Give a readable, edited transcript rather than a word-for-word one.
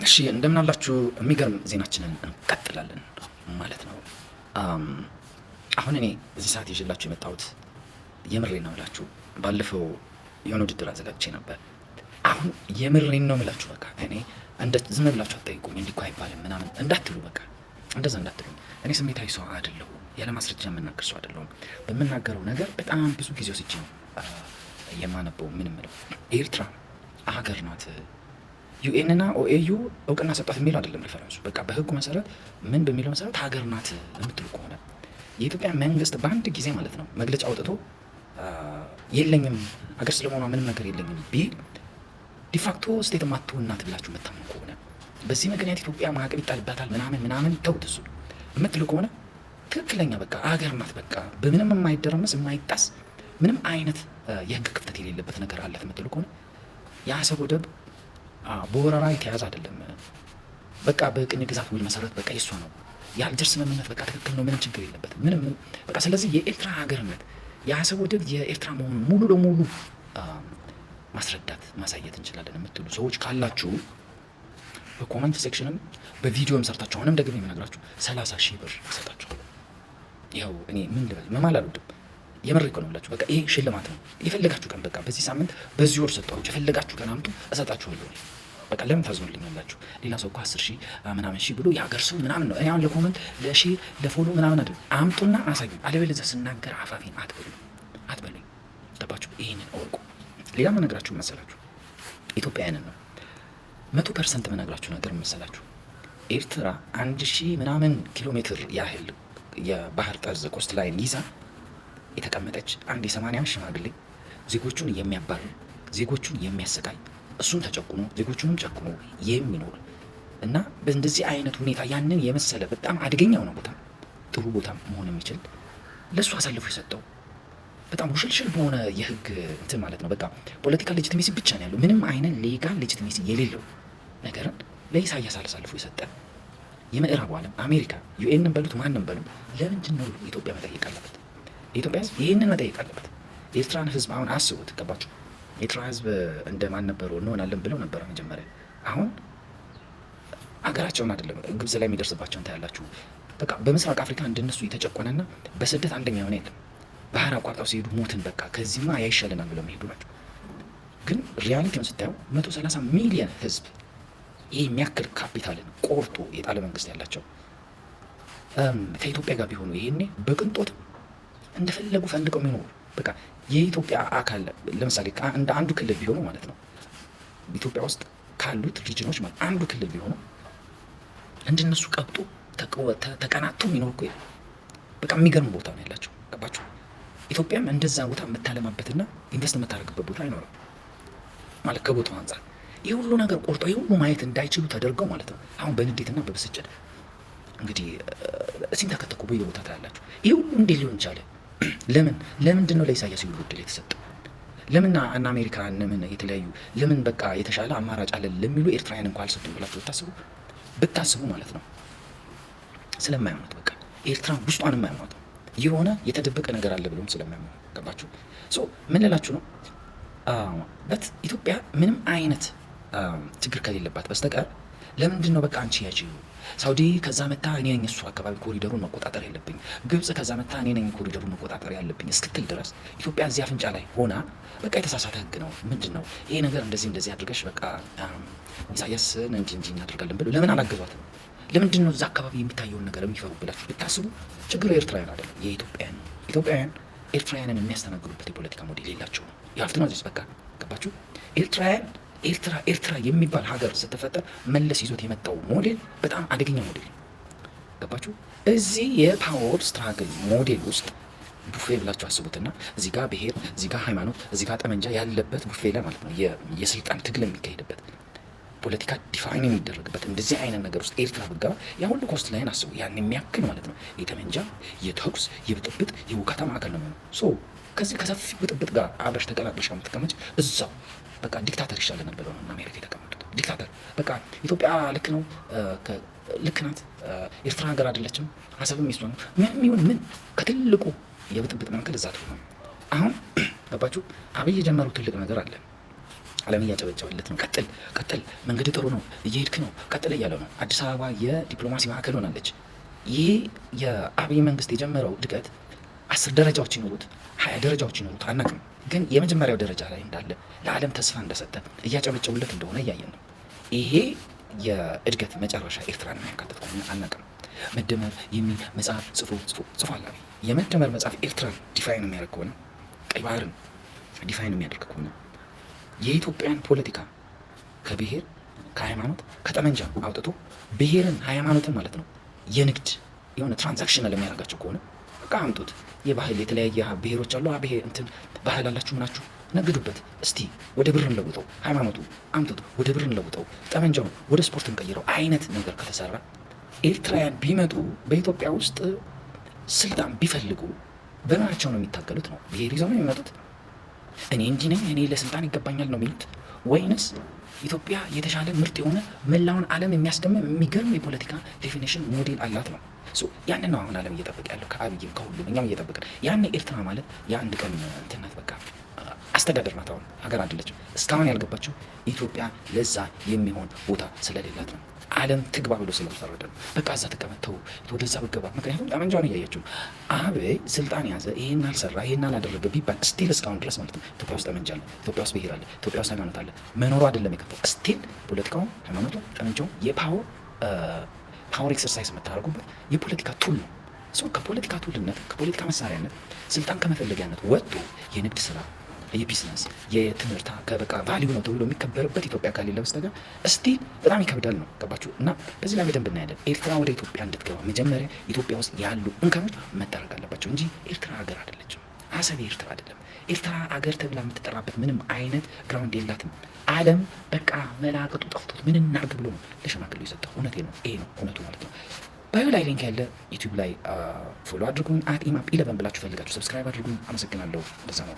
እሺ እንደምን አላችሁ? የሚገርም ዜናችንን እንቀጥላለን ማለት ነው። አሁን እኔ እዚህ ሰዓት ይዤላችሁ የመጣሁት የምሬን ነው የምላችሁ። ባለፈው የሆነ ውድድር አዘጋጅቼ ነበር። አሁን የምሬን ነው የምላችሁ። በቃ እኔ እንደ ዝም ብላችሁ አትጠይቁኝ፣ እንዲህ እኮ አይባልም ምናምን እንዳትሉ፣ በቃ እንደዛ እንዳትሉኝ። እኔ ስሜታዊ ሰው አይደለሁም፣ ያለ ማስረጃ የምናገር ሰው አይደለሁም። በምናገረው ነገር በጣም ብዙ ጊዜ ወስጄ ነው የማነበው። ምን ምለው ኤርትራ ሀገር ናት፣ UN እና OAU እውቅና ሰጧት የሚለው አይደለም reference ኡ። በቃ በህጉ መሰረት ምን በሚለው መሰረት ሀገር ናት የምትሉ ከሆነ የኢትዮጵያ መንግስት በአንድ ጊዜ ማለት ነው መግለጫ አውጥቶ የለኝም፣ ሀገር ስለመሆኗ ምንም ነገር የለኝም ቢል de facto state ማትሆን ናት ብላችሁ የምታምኑ ከሆነ፣ በዚህ ምክንያት ኢትዮጵያ ማዕቀብ ይጣልባታል ምናምን ምናምን ተውት እሱ የምትሉ ከሆነ፣ ትክክለኛ በቃ ሀገር ናት፣ በቃ በምንም የማይደረመስ፣ የማይጣስ፣ ምንም አይነት የህግ ክፍተት የሌለበት ነገር አላት የምትሉ ከሆነ፣ የአሰብ ወደብ በወረራ የተያዘ አይደለም። በቃ በቅኝ ግዛት ውል መሰረት በቃ የሷ ነው። የአልጀርስ ስምምነት በቃ ትክክል ነው፣ ምንም ችግር የለበትም። ምንም በቃ ስለዚህ የኤርትራ ሀገርነት፣ የአሰብ ወደብ የኤርትራ መሆኑን ሙሉ ለሙሉ ማስረዳት ማሳየት እንችላለን የምትሉ ሰዎች ካላችሁ በ comment section ም በቪዲዮም ሰርታችሁ፣ አሁንም ደግሜ የምነግራችሁ፣ 30,000 ብር እሰጣችኋለሁ። ይኸው እኔ ምን ልበል፣ መማል አልወድም። የምር እኮ ነው የምላችሁ። በቃ ይሄ ሽልማት ነው። የፈለጋችሁ ቀን በቃ በዚህ ሳምንት፣ በዚህ ወር ሰጠኋችሁ። የፈለጋችሁ ቀን አምጡ፣ እሰጣችኋለሁ። በቃ ለምን ታዝኑልኛላችሁ? ሌላ ሰው እኮ 10,000 ምናምን ሺህ ብሎ የሀገር ሰው ምናምን ነው። እኔ አሁን ለ comment፣ ለ share፣ ለ follow ምናምን አይደለም። አምጡና አሳዩ። አለበለዚያ ስናገር አፋፌን አትበሉኝ፣ አትበሉኝ። ገባችሁ? ይህንን እወቁ። ሌላ መነግራችሁ መሰላችሁ ኢትዮጵያውያንን ነው፣ 100% መነግራችሁ ነገር መሰላችሁ፣ ኤርትራ 1,000 ምናምን ኪሎ ሜትር ያህል የባህር ጠርዝ coast line ይዛ የተቀመጠች አንድ የ80 ሽማግሌ ዜጎቹን የሚያባርር፣ ዜጎቹን የሚያሰቃይ፣ እሱን ተጨቁኖ ዜጎቹንም ጨቁኖ የሚኖር እና በእንደዚህ አይነት ሁኔታ ያንን የመሰለ በጣም አደገኛ የሆነ ቦታ፣ ጥሩ ቦታ መሆን የሚችል ለእሱ አሳልፎ የሰጠው በጣም ውሽልሽል በሆነ የህግ እንትን ማለት ነው። በቃ political legitimacy ብቻ ነው ያለው። ምንም አይነት legal legitimacy የሌለው ነገርን ለኢሳያስ አሳልፎ የሰጠ የምዕራቡ ዓለም፣ አሜሪካ፣ UN ን በሉት ማንም በሉት፣ ለምንድን ነው ኢትዮጵያ መጠየቅ አለበት። የኢትዮጵያ ህዝብ ይህንን መጠየቅ አለበት። የኤርትራን ህዝብ አሁን አስቡት፣ ገባችሁ? የኤርትራ ህዝብ እንደ ማን ነበሩ እንሆናለን ብለው ነበረ መጀመሪያ። አሁን ሀገራቸውን አይደለም ግብጽ ላይ የሚደርስባቸውን ታያላችሁ። በቃ በምስራቅ አፍሪካ እንደነሱ የተጨቆነና በስደት አንደኛ የሆነ የለም። ባህር አቋርጠው ሲሄዱ ሞትን በቃ ከዚህማ ያይሻለናል ብለው የሚሄዱ ናቸው። ግን reality ውን ስታየው 130 ሚሊየን ህዝብ፣ ይህ የሚያክል ካፒታልን ቆርጦ የጣለ መንግስት ያላቸው ከኢትዮጵያ ጋር ቢሆኑ ይሄኔ በቅንጦት እንደፈለጉ ፈንድቀው የሚኖሩ፣ በቃ የኢትዮጵያ አካል ለምሳሌ እንደ አንዱ ክልል ቢሆኑ ማለት ነው፣ ኢትዮጵያ ውስጥ ካሉት ሪጅኖች ማለት አንዱ ክልል ቢሆኑ እንደነሱ ቀብጦ ተቀናቶ የሚኖር እኮ የለም። በቃ የሚገርም ቦታ ነው ያላቸው። ገባችሁ? ኢትዮጵያም እንደዛ ቦታ የምታለማበትና invest የምታደርግበት ቦታ አይኖርም ማለት ከቦታው አንጻር። ይህ ሁሉ ነገር ቆርጦ ይህ ሁሉ ማየት እንዳይችሉ ተደርገው ማለት ነው። አሁን በንዴትና በብስጭት እንግዲህ ሲንተከተኩ በየቦታ ታያላችሁ። ይህ ሁሉ እንዴት ሊሆን ቻለ? ለምን ለምንድን ነው ለኢሳያስ ሁሉ እድል የተሰጠው? ለምን እነ አሜሪካ፣ ለምን የተለያዩ፣ ለምን በቃ የተሻለ አማራጭ አለ ለሚሉ ኤርትራውያን እንኳ አልሰጡም ብላችሁ ብታስቡ ማለት ነው፣ ስለማያምኑት፣ በቃ ኤርትራ ውስጧን የማያምኗት የሆነ የተደበቀ ነገር አለ ብሎም ስለማያምኑ፣ ገባችሁ? So ምን ልላችሁ ነው፣ but ኢትዮጵያ ምንም አይነት ችግር ከሌለባት በስተቀር ለምንድን ነው በቃ አንቺ ያጂው፣ ሳውዲ ከዛ መታ እኔ ነኝ እሱ አካባቢ ኮሪደሩን መቆጣጠር ያለብኝ፣ ግብጽ ከዛ መታ እኔ ነኝ ኮሪደሩን መቆጣጠር ያለብኝ እስክትል ድረስ ኢትዮጵያ እዚህ አፍንጫ ላይ ሆና በቃ የተሳሳተ ህግ ነው፣ ምንድን ነው ይሄ ነገር፣ እንደዚህ እንደዚህ አድርገሽ በቃ ኢሳያስን እንጂ እንጂ እናደርጋለን ብሎ ለምን አላገዟትም? ለምንድን ነው እዛ አካባቢ የሚታየውን ነገር የሚፈሩ ብላችሁ ብታስቡ ችግሩ የኤርትራውያን አይደለም፣ የኢትዮጵያውያን ነው። ኢትዮጵያውያን ኤርትራውያንን የሚያስተናግዱበት የፖለቲካ ሞዴል የላቸውም። የሀፍት ነው በቃ፣ ገባችሁ? ኤርትራውያን ኤርትራ ኤርትራ የሚባል ሀገር ስትፈጠር መለስ ይዞት የመጣው ሞዴል በጣም አደገኛ ሞዴል፣ ገባችሁ? እዚህ የ power struggle ሞዴል ውስጥ ቡፌ ብላችሁ አስቡትና እዚህ ጋር ብሔር፣ እዚህ ጋር ሃይማኖት፣ እዚህ ጋር ጠመንጃ ያለበት ቡፌ ላይ ማለት ነው የስልጣን ትግል የሚካሄድበት፣ ፖለቲካ define የሚደረግበት እንደዚህ አይነት ነገር ውስጥ ኤርትራ ብትገባ ያ ሁሉ coast line አስቡ። ያን የሚያክል ማለት ነው የጠመንጃ፣ የተኩስ፣ የብጥብጥ፣ የውካታ ማዕከል ነው የሚሆነው። So ከዚህ ከሰፊ ብጥብጥ ጋር አብረሽ ተቀላቅለሽ ከምትቀመጭ እዛው በቃ dictator ይሻለናል ብለው ነው አሜሪካ የተቀመጡት። Dictator በቃ ኢትዮጵያ ልክ ነው፣ ልክ ናት። ኤርትራ ሀገር አይደለችም። አሰብም የሷ ነው። ምንም ይሁን ምን ከትልቁ የብጥብጥ ማዕከል እዛ ትሆነ። አሁን ገባችሁ? አብይ የጀመረው ትልቅ ነገር አለ። ዓለም እያጨበጨበለት ነው። ቀጥል ቀጥል፣ መንገድ ጥሩ ነው፣ እየሄድክ ነው፣ ቀጥል እያለው ነው። አዲስ አበባ የዲፕሎማሲ ማዕከል ሆናለች። ይህ የአብይ መንግስት የጀመረው እድገት 10 ደረጃዎች ይኖሩት፣ 20 ደረጃዎች ይኖሩት አናውቅም። ግን የመጀመሪያው ደረጃ ላይ እንዳለ፣ ለዓለም ተስፋ እንደሰጠ፣ እያጨበጨቡለት እንደሆነ እያየን ነው። ይሄ የእድገት መጨረሻ ኤርትራን የሚያካትት ከሆነ አናውቅም። መደመር የሚል መጽሐፍ ጽፎ ጽፎ ጽፏል አብይ። የመደመር መጽሐፍ ኤርትራን define የሚያደርግ ከሆነ፣ ቀይ ባህርን define የሚያደርግ ከሆነ፣ የኢትዮጵያን ፖለቲካ ከብሔር፣ ከሃይማኖት፣ ከጠመንጃ አውጥቶ ብሔርን ሃይማኖትን ማለት ነው የንግድ የሆነ transactional የሚያደርጋቸው ከሆነ፣ በቃ አምጡት። የባህል የተለያየ ብሔሮች አሉ። ብሔር እንትን ባህል አላችሁ ምናችሁ ነግዱበት። እስቲ ወደ ብር እንለውጠው፣ ሃይማኖቱ አምጡት፣ ወደ ብር እንለውጠው፣ ጠመንጃውን ወደ ስፖርት እንቀይረው አይነት ነገር ከተሰራ፣ ኤርትራውያን ቢመጡ በኢትዮጵያ ውስጥ ስልጣን ቢፈልጉ በምናቸው ነው የሚታገሉት ነው? ብሔር ይዘው ነው የሚመጡት? እኔ እንዲህ ነኝ፣ እኔ ለስልጣን ይገባኛል ነው የሚሉት? ወይንስ ኢትዮጵያ የተሻለ ምርጥ የሆነ መላውን ዓለም የሚያስደምም የሚገርም የፖለቲካ definition ሞዴል አላት ነው? ያንን ነው አሁን ዓለም እየጠበቀ ያለው ከአብይም ከሁሉም፣ እኛም እየጠበቅን። ያን ኤርትራ ማለት የአንድ ቀን እንትን ናት፣ በቃ አስተዳደር ናት። አሁን ሀገር አይደለችም። እስካሁን ያልገባችው ኢትዮጵያ ለዛ የሚሆን ቦታ ስለሌላት ነው። ዓለም ትግባ ብሎ ስላልፈረደ ነው። በቃ እዛ ተቀመጥ፣ ተው ወደዛ ብገባ። ምክንያቱም ጠመንጃውን እያያችሁ ነው። አብይ ስልጣን ያዘ፣ ይሄን አልሰራ፣ ይሄን አላደረገ ቢባል still እስካሁን ድረስ ማለት ነው ኢትዮጵያ ውስጥ ጠመንጃ አለ፣ ኢትዮጵያ ውስጥ ብሄር አለ፣ ኢትዮጵያ ውስጥ ሃይማኖት አለ። መኖሩ አይደለም የከፋው። Still ፖለቲካው፣ ሃይማኖቱ፣ ጠመንጃው የ power exercise የምታደርጉበት የፖለቲካ tool ነው። So ከፖለቲካ tool ነት፣ ከፖለቲካ መሳሪያነት፣ ስልጣን ከመፈለጊያነት ወጥቶ የንግድ ስራ፣ የቢዝነስ፣ የትምህርት በቃ value ነው ተብሎ የሚከበርበት ኢትዮጵያ ከሌለ በስተቀር still በጣም ይከብዳል ነው። ገባችሁ? እና በዚህ ላይ በደንብ እናያለን። ኤርትራ ወደ ኢትዮጵያ እንድትገባ መጀመሪያ ኢትዮጵያ ውስጥ ያሉ እንከኖች መጠረግ አለባቸው እንጂ ኤርትራ ሀገር አይደለችም። አሰብ የኤርትራ አይደለም። ኤርትራ አገር ተብላ የምትጠራበት ምንም አይነት ground የላትም። ዓለም በቃ መላቅጡ ጠፍቶት ምን እናርግ ብሎ ነው ለሽማግሌው የሰጠው። እውነቴ ነው። ይሄ ነው እውነቱ ማለት ነው። Bio ላይ link ያለ YouTube ላይ follow አድርጉኝ። @ኢማፕ11 ብላችሁ ፈልጋችሁ subscribe አድርጉኝ። አመሰግናለሁ። እንደዛ ነው።